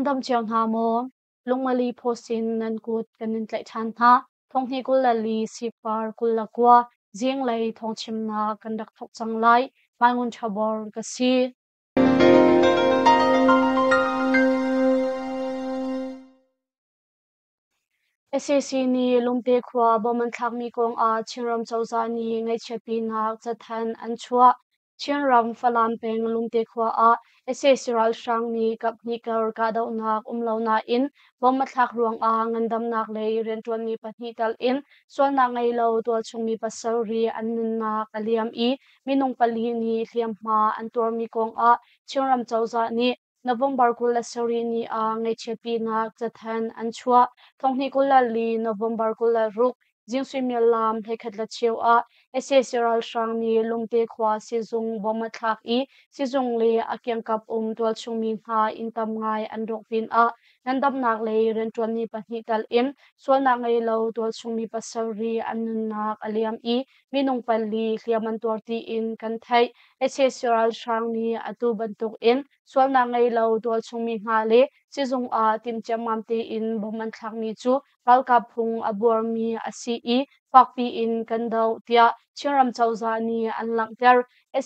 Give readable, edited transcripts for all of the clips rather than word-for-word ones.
Nan dam cio hna maw? Lungmali post in nan kut kan in tlaih ṭhan hna. Thonghnih 24 Sipar 29 zinglei thawngchimnak kan rak thawk cang lai. Mai Ngun Ṭha Bor ka si. Sac nih Lungte khua bom an thlakmi kongah Chinram cozah nih ngaihchiatpinak cathanh an chuah. Chinram Falam peng Lungte khua ah sac ralhrang nih kaphnih kar kahdohnak um lo nain bom a thlak ruangah ngandamnak lei rianṭuanmi pahnih tal in sualnak ngei lo tualchungmi pasarih an nunnak a liam i minung pali nih hliamhma an tuarmi kongah Chinram cozah nih November 27 ni ah ngaihchiatpinak cathanh an chuah. Thonghnih 24 November 26 zing suimilam 11 le cheu ah sac ralhrang nih Lungte khua sizung bom a thlak i sizung le a kiangkap um tualchungmi hna inn tam ngai an rawk pinah ngandamnak lei rianṭuanmi pahnih tal in sualnak ngei lo tualchungmi pasarih an nunnak a liam i minung pali hliam an tuar tiin kan theih. Sac ralhrang nih atu bantuk in sualnak ngei lo tualchungmi hna le sizung ah timhciammam tein bom an thlakmi cu ralkap phung a buarmi a si i fakpi in kan doh tiah Chinram cozah nih an langhter.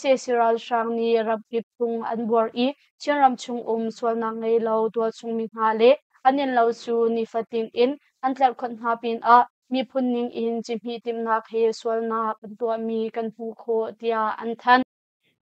Sac ralhrang nih ramkip phung an buar i Chinram chung um sualnak ngei lo tualchungmi hna le an innlo cu nifatin in an tlerhkhonh hna pinah miphun ning in cihmih timhnak he sualnak an tuahmi kan hmuh khawh tiah an thanh.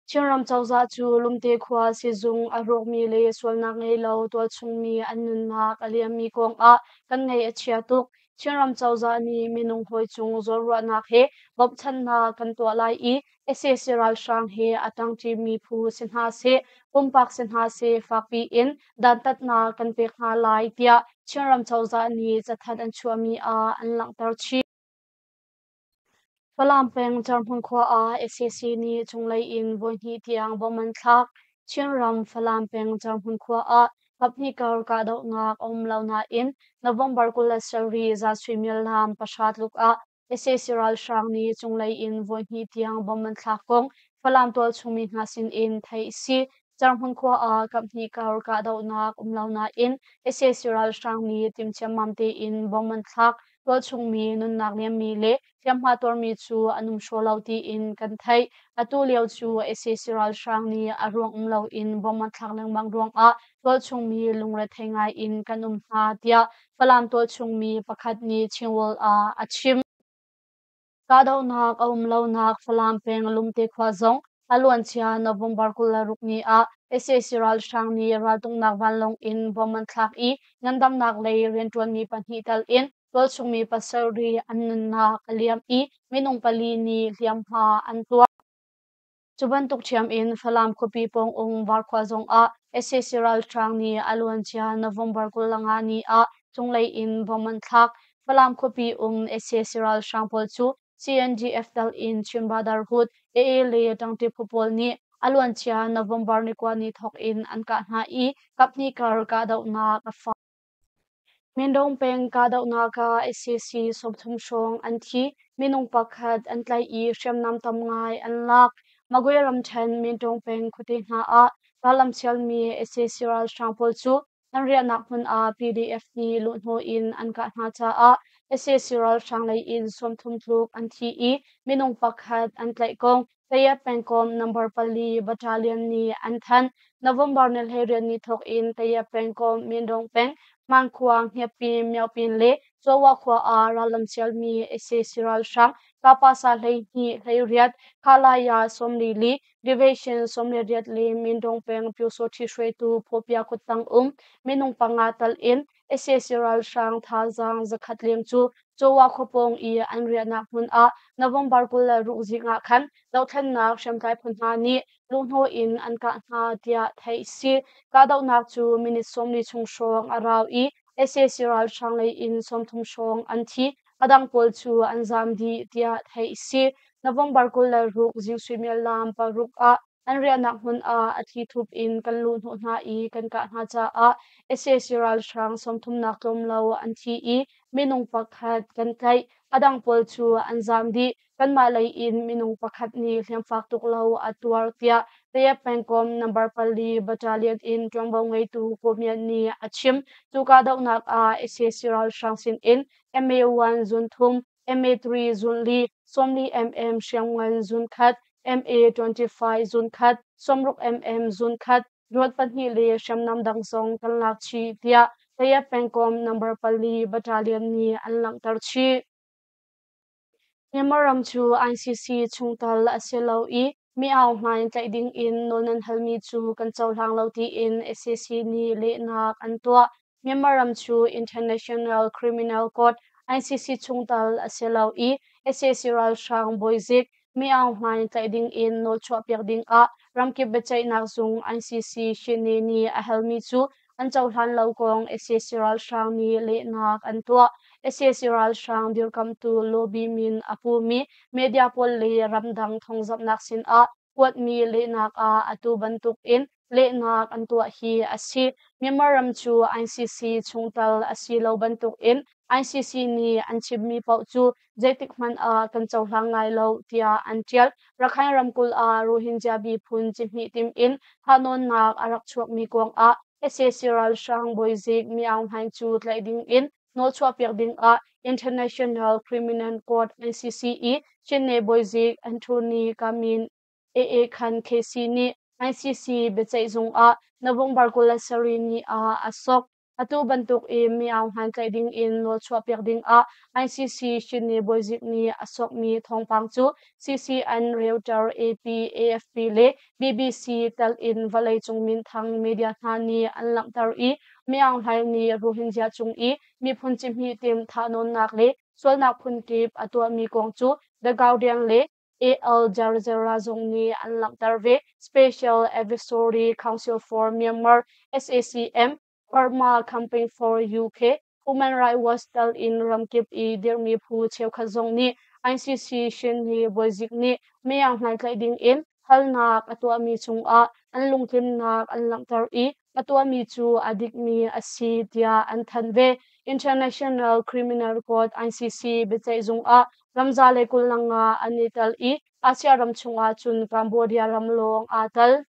Chinram cozah cu Lumte khua sizung a rawkmi le sualnak ngei lo tualchungmi an nunnak a liammi kongah kan ngaih a chia tuk. Chinram cozah nih minung hawi cung zawnruahnak he bawmhchanhnak kan tuah lai i sac ralhrang he a ṭangṭimi phu si hna seh, pumpak si hna seh fakpi in dantatnak kan pek hna lai tiah Chinram cozah nih cathanh an chuahmi ah an langhter chih. Falam peng Cerhmun khua ah sac nih cunglei in voihnih tiang bom an thlak. Chinram Falam peng Cerhmun khua ah kaphnih kar kahdohnak a um lo nain November 27 zan suimilam pahra tluk ah sac ralhrang nih cunglei in voihnih tiang bom an thlak kong Falam tualchung mi hna sin in theih a si. Cerhmun khua ah kaphnih kar kahdohnak um lo nain sac ralhrang nih timhciammam tein bom an thlak. Tualchungmi nunnak liammi le hliamhma tuarmi cu an um hraw lo tiin kan theih. Atu lio cu sac ralhrang nih a ruang um loin bom an thlak lengmang ruangah tualchungmi lungrethei ngai in kan um hna tiah Falam tualchungmi pakhat nih Chinworld ah a chim. Kahdohnak a um lonak Falam peng Lumte khua zong a luancia November 26 ni ah sac ralhrang nih raltuknak vanlawng in bom an thlak i ngandamnak lei rianṭuanmi pahnih tal in tualchungmi pasarih an nunnak a liam i minung pali nih hliamhma an tuar. Cu bantuk ṭhiam in Falam khuapi pawng um Varkhua zongah sac ralhrang nih a luancia November 25 ni ah cunglei in bom an thlak. Falam khuapi um sac ralhrang pawl cu CNDF tal in Chin Brotherhood, AA le ṭangṭi phu pawl nih a luancia November ni kua ni thawk in an kah hna i kaphnih kar kahdohnak a fak. Mindong peng kahdohnak ah sac 30 hrawng an thi, minung pakhat an tlaih i hriamnam tam ngai an lak. Magwe ramṭhen Mindong peng khuate hna ah rallam sialmi sac ralhrang pawl cu an riahnak hmun ah PDF nih luhhnawh in an kah hna caah sac ralhrang lei in 30 tluk an thi i minung pakhat an tlaih kong Tayat pengkomh number pali battalion nih an thanh. November ni 18 ni thawk in Tayat pengkomh Mindong peng Mangkhua, Hniapin, Miaopin le Cawa khua ah rallam sialmi sac ralhrang Kapasa 12, 18, Khalaya 44, Division 18 le Mindong peng Pyusawthi hruaitu Phawpia kuttang um minung panga tal in sac ralhrang thazaang zakhat leng cu Cawa khuapawng i an riahnak hmun ah November 26 zing ah khan dohthlennak hriamtlai phu hna nih luhhnawh in an kah hna tiah theih a si. Kahdohnak cu minute 40 chung hrawng a rau i sac ralhrang lei in 30 hrawng an thi. A dang pawl cu an zaam dih tiah theih a si. November 26 zing suimilam paruk ah an riahnak hmun ah a thlithup in kan luhhnawh hna i kan kah hna caah sac ralhrang sawmthumnak tlawm lo an thi i minung pakhat kan tlaih. A dang pawl cu an zaam dih. Kanmah lei in minung pakhat nih hliamfak tuk lo a tuar tiah. Tayap pengkomh number pali battalion in ṭuanvo ngeitu Ko Myat nih a chim. Cu kahdohnak ah sac ralhrang sin in MA1 zun thum, MA3 zun li, 40 mm hriamngan zun khat, MA25 zun khat, 60 mm zun khat, ruat pahnih le hriamnam dang zong kan lak chih tiah Tayap pengkomh number pali battalion nih an langhter chih. Myanmar ram cu ICC chungtel a si lo i mi Aung Hlaing tlaih ding in nawl nan halmi cu kan cohlang lo tiin sac nih lehnak an tuah. Myanmar ram cu International Criminal Court ICC chungtel a si lo i sac ralhrang bawizik Mi Aung Hlaing tlaih ding in nawl chuahpiak ding ah ramkip biaceihnak zung ICC Shine nih a halmi cu an cohlan lo kong sac ralhrang nih lehnak an tuah. Sac ralhrang dirkamhtu lobby min a pumi media pawl le ramdang thawngzamhnak sinah kuatmi lehnak ah atu bantuk in lehnak an tuah hi a si. Myanmar ram cu ICC chungtel a si lo bantuk in ICC nih an chimmi paoh cu zeitik hmanh ah kan cohlang lai lo tiah an ṭial. Rakhine ramkulh ah Rohingya miphun cihmih tim in thahnawnnak a rak chuakmi kuangah sac ralhrang bawizik Mi Aung Hlaing cu tlaih ding in nawlchuahpiak ding ah International Criminal Court ICC i Chinne bawizik Anthony Kamin AA Khan KC nih ICC biaceihzung ah November 27 ni ah a sok. Atu bantuk in Mi Aung Hlaing tlaih ding in nawlchuahpiak ding ah ICC Chinne bawizik nih a sokmi thawngpang cu CCN, Reuters, AP, AFP le BBC tel in vawleicung minthang media hna nih an langhter i Mi Aung Hlaing nih Rohingya cung i miphun cihmih tim thahnawnnak le sualnak phunkip a tuahmi kong cu The Guardian le Al Jazeera zong nih an langhter ve. Special Advisory Council for Myanmar SACM, Burma Campaign for UK, Human Rights Watch tel in ramkip i dirhmi phu cheukhat zong nih ICC Shinni bawizik nih Myanmar hmaitlaih ding in halnak a tuahmi cungah an lungtlinnak an langhter i a tuahmi cu a dikmi a si tiah an thanh ve. International Criminal Court ICC biaceihzung ah ramza le 25 an i tel i Asia ram chungah cun Cambodia ram lawng aa tel.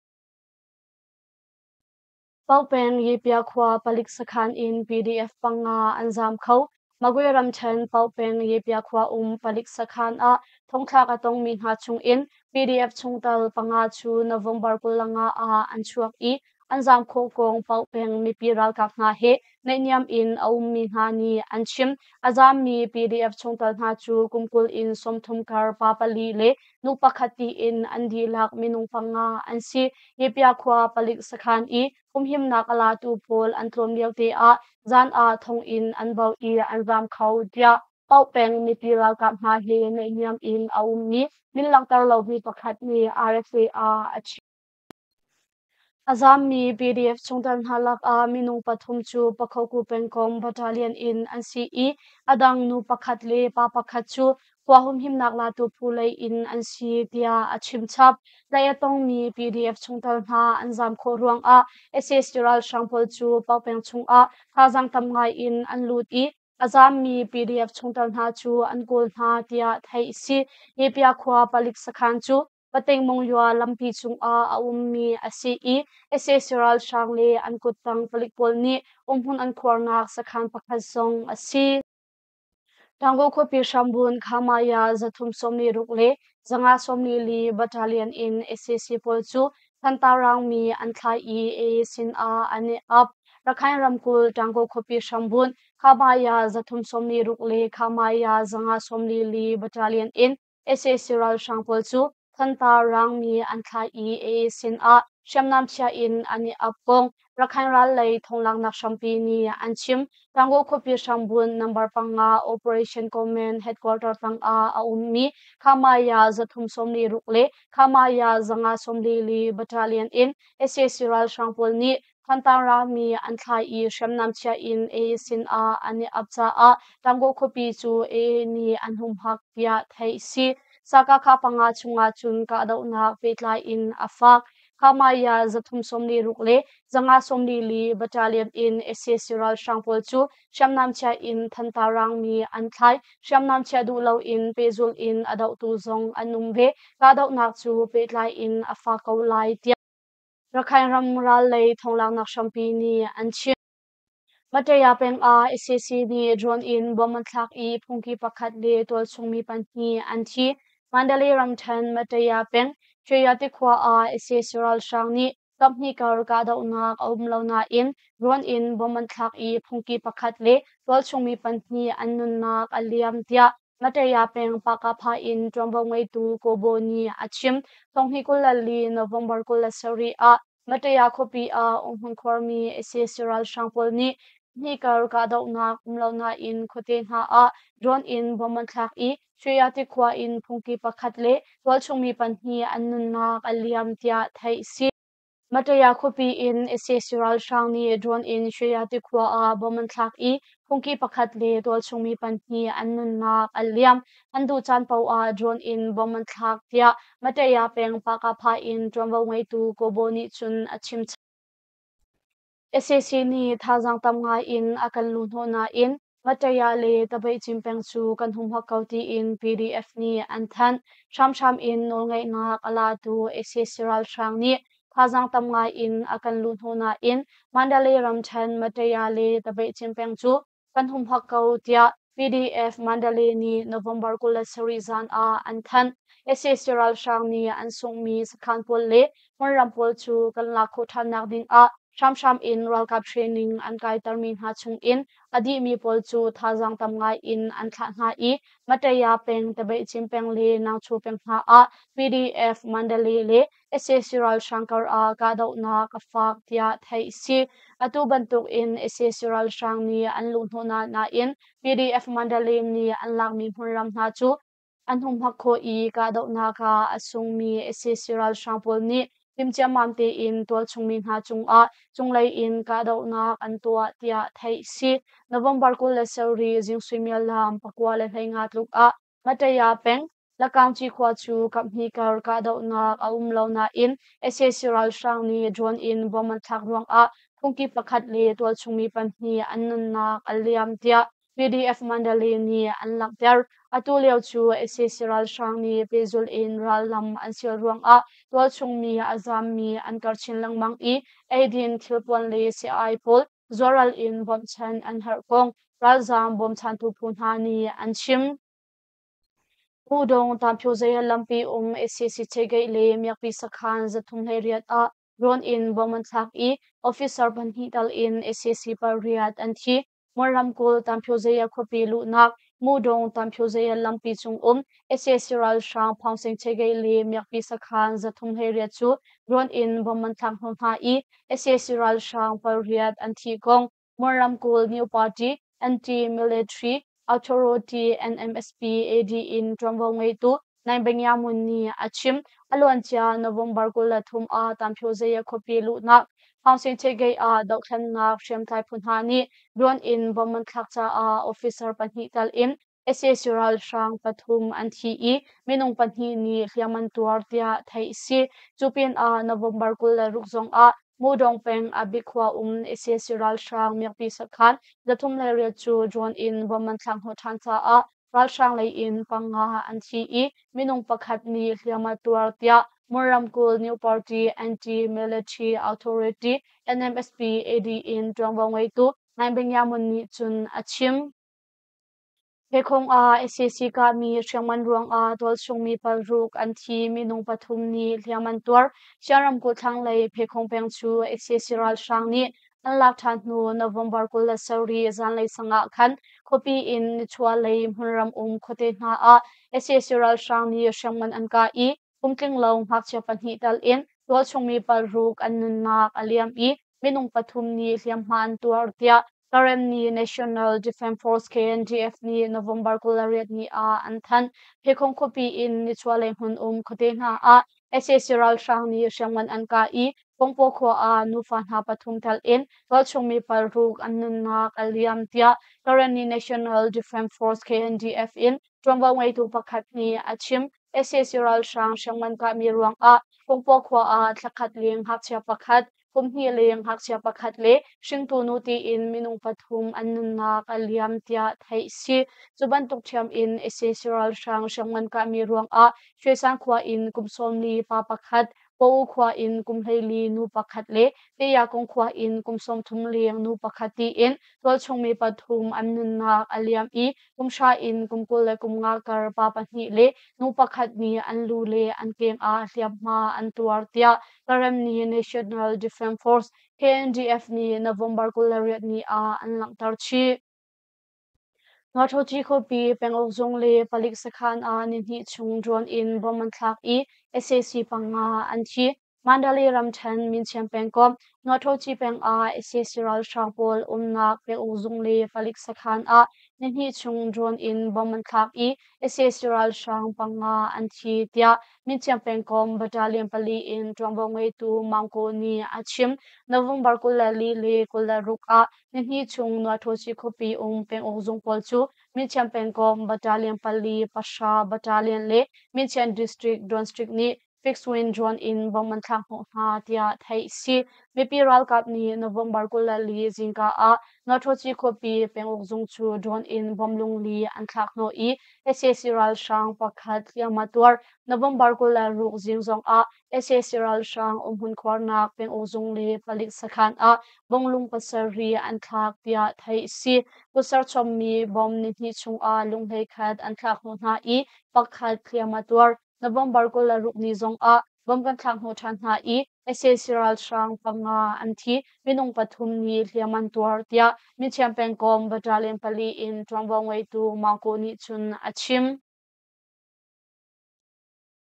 Paopeng Yipia khua palik sakhan in PDF panga an zaam kho. Magwe ramṭhen Paopeng Yipia khua um palik sakhan ah thongthlak a tongmi hna chungin PDF chungtel panga cu November 25 ah an chuak i an zaam khawh kong Paopeng mipi ralkap hna he naihniam in a ummi hna nih an chim. A zaammi PDF chungtel hna cu kum 20 in 30 kar pa pali le nu pakhat tiin an dihlak minung panga an si. Yepia khua palik sakhan i humhimnak a latu pawl an tlawm lio te ah zan ah thonginn an bauh i an zaam kho tiah Paopeng mipi ralkap hna he naihniam in a ummi min langhter lomi pakhat nih RFA ah a chim. A zaammi PDF chungtel hna lakah minung pathum cu Pakhoku pengkomh battalion in an si i a dang nu pakhat le pa pakhat cu khua humhimnak latu phu lei in an si tiah a chimchap. Tlaih a tongmi PDF chungtel hna an zaam khawh ruangah sac ralhrang pawl cu Paopeng chungah thazaang tam ngai in an lut i a zaammi PDF chungtel hna cu an kawl hna tiah theih a si. Hepia khua palik sakhan cu Patengmongyua lampi cungah a ummi a si i sac ralhrang le an kuttang palik pawl nih umhmun an khuarnak sakhan pakhat zong a si. Taungoo khuapi hrambun Khamaya 346 le 544 Battalion in sac pawl cu Thantar rangmi an thlai i AA sinah an i ap. Rakhine ramkulh Taungoo khuapi hrambun Khamaya 346 le Khamaya 544 Battalion in sac ralhrang pawl cu Thantar rangmi an thlai i AA sinah hriamnam chia in an i ap kong Rakhine ral lei thonglaknak hrampi nih an chim. Taungoo khuapi hrambun number panga Operation Command Headquarter tangah a ummi Khamaya 346 le Khamaya 544 Battalion in sac ralhrang pawl nih Thantlang ralmi an thlai i hriamnam chia in AA sinah an i ap caah Taungoo khuapi cu AA nih an humhak tiah theih a si. Sakakha panga chungah cun kahdohnak pehtlai in a fak. Khamaya 346 le 544 Battalion in sac ralhrang pawl cu hriamnam chia in Thantar rangmi an thlai. Hriamnam chia duh loin pehzulh in a dohtu zong an um ve. Kahdohnak cu pehtlai in a fak ko lai tiah. Rakhine ram ral lei thonglaknak hrampi nih an chim. Mataya peng ah sac nih drone in bomb an thlak i phungki pakhat le tualchung mi pahnih an thi. Mandalay ramṭhen Mataya peng Shweyati khua ah sac ralhrang nih kaphnih kar kahdohnak a um lo nain drone in bomb an thlak i phungki pakhat le tualchung mi pahnih an nunnak a liam tiah Mataya peng Pakapha in ṭuanvo ngeitu Kobo nih a chim. Thonghnih 24 November 27 ah Mataya khuapi ah umhmun khuarmi sac ralhrang pawl nih hnikar kahdohnak um lo nain khuate hna ah drone in bomb an thlak i Shweyati khua in phungki pakhat le tualchung mi pahnih an nunnak a liam tiah theih a si. Mataya khuapi in sac ralhrang nih drone in Shweyati khua ah bomb an thlak i phungki pakhat le tualchung mi pahnih an nunnak a liam. An duh caan paoh ah drone in bomb an thlak tiah Mataya peng Pakapha in ṭuanvo ngeitu Kobo nih cun a chim. Sac nih thazaang tam ngai in a kan luhhnawh nain Mataya le Tabeihcin peng cu kan humhak ko tiin PDF nih an thanh. Hramhram in nawlngeihnak a latu sac ralhrang nih thazaang tam ngai in a kan luhhnawh nain Mandalay ramṭhen Mataya le Tabeihcin peng cu kan humhak ko tiah PDF Mandalay nih November 27 zan ah an thanh. Sac ralhrang nih an sunghmi sakhan pawl le hmunram pawl cu kan lak khawh ṭhannak ding ah hramhram in ralkap training an kaitermi hna chung in a dihmi pawl cu thazaang tam ngai in an thlah hna i Mataya peng, Tabeihcin peng le Nangchu peng hna ah PDF Mandalay le sac ralhrang kar ah kahdohnak a fak tiah theih a si. Atu bantuk in sac ralhrang nih an luhhnawh nain PDF Mandalay nih an lakmi hmunram hna cu an humhak khawh i kahdohnak ah a sungmi sac ralhrang pawl nih timhciammam tein tualchung mi hna cungah cunglei in kahdohnak an tuah tiah theih a si. November 27 zing suimilam 9:15 tluk ah Mataya peng Lakaungci khua cu kaphnih kar kahdohnak a um lo nain sac ralhrang nih drone in bomb an thlak ruangah phungki pakhat le tualchung mi pahnih an nunnak a liam tiah PDF Mandalay nih an langhter. Atu lio cu sac ralhrang nih pehzulh in rallam an sial ruangah tualchung mi a zaammi an karh chin lengmang i eidin thilpuan le sii-ai pawl zuaral in bawmhchanh an herh kong ralzaam bawmchantu phu hna nih an chim. Hudong Tamphyozaya lampi um sac Chegeih le Miakpi sakhan 318 ah drone in bomb an thlak i officer pahnih tal in sac pariat an thi. Mon ramkulh Tamphyozaya khuapi luhnak Mudong Tamphyozaya lampi cung um sac ralhrang Phaungseng Chegeih le Miakpi sakhan 318 cu drone in bomb an thlak hnawh hna i sac ralhrang pariat an thih kong Mon ramkulh New Party Anti-Military Authority NMSP AD in ṭuanvo ngeitu Naing Benyamun nih a chim. A luancia November 23 ah Tamphyozaya khuapi luhnak Phaungsin Gate ah dohthlennak hriamtlai phu hna nih drone in bomb an thlak caah officer pahnih tal in sac ralhrang pathum an thi i minung pahnih nih hliam an tuar tiah theih a si. Cu pinah November 26 zong ah Mudong peng Abik khua um sac ralhrang miakpi sakhan 308 cu drone in bomb an thlak hnawh ṭhan caah ralhrang lei in panga an thi i minung pakhat nih hliam a tuar tiah Mon ramkulh New Party Anti-Military Authority NMSP AD in ṭuanvo ngeitu Naing Benyamun nih cun a chim. Phekhong ah sac kahmi hriamngan ruangah tualchung mi paruk an thi, minung pathum nih hliam an tuar. Shan ramkulh thlanglei Phekhong peng cu sac ralhrang nih an lak ṭhan hnu November 27 zanlei sang ah khan khuapi in nichuahlei hmunram um khuate hna ah sac ralhrang nih hriamngan an kah i kumtlinglo ngakchia pahnih tal in tualchung mi paruk an nunnak a liam i minung pathum nih hliamhma an tuar tiah Karenni National Defense Force KNDF nih November 28 ni ah an thanh. Phekhong khuapi in nichuahlei hmun um khuate hna ah sac ralhrang nih hriamngan an kah i Pongpaw khua ah nufa hna pathum tel in tualchung mi paruk an nunnak a liam tiah Karenni National Defense Force KNDF in ṭuanvo ngeitu pakhat nih a chim. Sac ralhrang hriamngan kahmi ruangah Pongpaw khua ah thlakhat leng ngakchia pakhat, kum hnih leng ngakchia pakhat le hringtu nu tiin minung pathum an nunnak a liam tiah theih a si. Cu bantuk ṭhiam in sac ralhrang hriamngan kahmi ruangah Shwesan khua in kum 40 pa pakhat, Paw khua in kum 14 nu pakhat le Teyakung khua in kum 30 leng nu pakhat tiin tualchung mi pathum an nunnak a liam i kum 0 in kum 25 kar pa pahnih le nu pakhat nih an lu le an keng ah hliamhma an tuar tiah Karenni National Defense Force KNDF nih November 28 ni ah an langhter chih. Ngaṭhoci khuapi penguk zung le palik sakhan ah nihnih chung drone in bomb an thlak i sac panga an thi. Mandalay ramṭhen Minchiam pengkomh Ngaṭhoci peng ah sac ralhrang pawl umnak penguk zung le palik sakhan ah nihnih chung drone in bomb an thlak i sac ralhrang panga an thi tiah Minchiam pengkomh Battalion pali in ṭuanvo ngeitu Maung Ko nih a chim. November 24 le 26 ah Nihnih chung Nuaṭhoci khuapi um penguk zung pawl cu Minchiam pengkomh Battalion pali, pahra Battalion le Minchian District District nih fixed wing drone in bomb an thlak hnawh hna tiah theih si. Mipi ralkap nih November 24 zingka ah Nuaṭhoci khuapi penguk zung cu drone in bomb lungli an thlak hnawh i sac ralhrang pakhat hliam a tuar. November 26 zing zong ah sac ralhrang umhmun khuarnak penguk zung le palik sakhan ah bonglung pasarih an thlak tiah theih a si. Kutser chommi bom nihnih chungah lung 11 an thlak hnawh hna i pakhat hliam a tuar. November 26 ni zongah bom kan thlak hnawh ṭhan hna i sac ralhrang panga an thi, minung pathum nih hliam an tuar tiah Mithiam pengkomh battalion pali in ṭuanvo ngeitu Maung Ko nih cun a chim.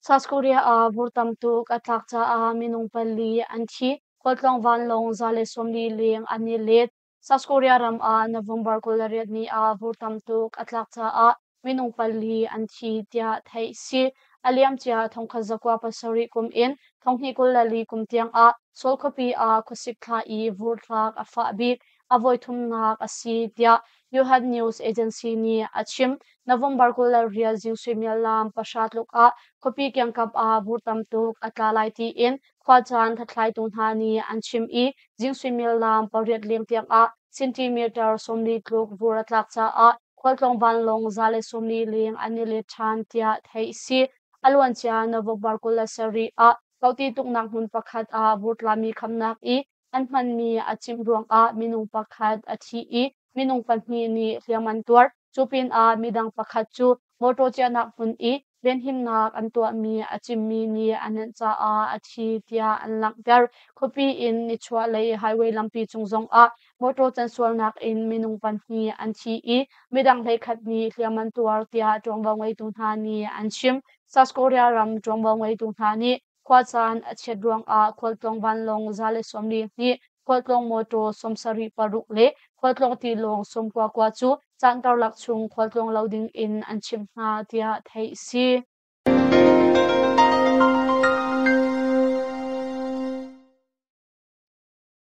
South Korea ah vur tam tuk a tlak caah minung pali an thi. Khualtlawng vanlawng 140 leng an i let. South Korea ram ah November 28 ni ah vur tam tuk a tlak caah minung pali an thi tiah theih si. A liamcia 1970 kum in 2024 kum tiang ah Seoul khuapi ah khuasik thla i vur tlak a fah bik a voithumnak a si tiah Yonhap News Agency nih a chim. November 28 zing suimilam pahra tluk ah khuapi kiangkap ah vur tam tuk a tla lai tiin khuacaan hlathlaitu hna nih an chim i zing suimilam pariat leng tiang ah centimeter 40 tluk vur a tlak caah khualtlawng vanlawng 140 leng an i let ṭhan tiah theih a si. A luancia November 27 ah Kohti tuknak hmun pakhat ah vur tlami khamnak i an hmanmi a cimh ruangah minung pakhat a thi i minung pahnih nih hliam an tuar. Cu pinah midang pakhat cu mawṭaw ciahnak hmun i venhimnak an tuahmi a cimmi nih a nenh caah a thi tiah an langhter. Khuapi in nichuahlei highway lampi cung zongah mawṭaw cansualnak in minung pahnih an thi i midang 11 nih hliam an tuar tiah ṭuanvo ngeitu hna nih an chim. South Korea ram ṭuanvo ngeitu hna nih khuacaan a chiat ruangah khualtlawng vanlawng 142, khualtlawng mawṭaw 76 le khualtlawng tilawng 99 cu caan karlak chung khualtlawng lo ding in an chimh hna tiah theih a si.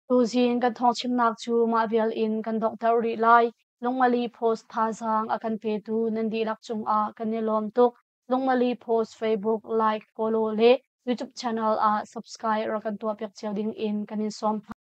Tuzing kan thawngchimnak cu mah vial in kan donghter rih lai. Lungmali Post thazaang a kan petu nan dihlak cungah kan i lawm tuk. Lungmali Post Facebook like, follow le YouTube channel ah subscribe rak kan tuahpiak cio ding in kan in sawm hna.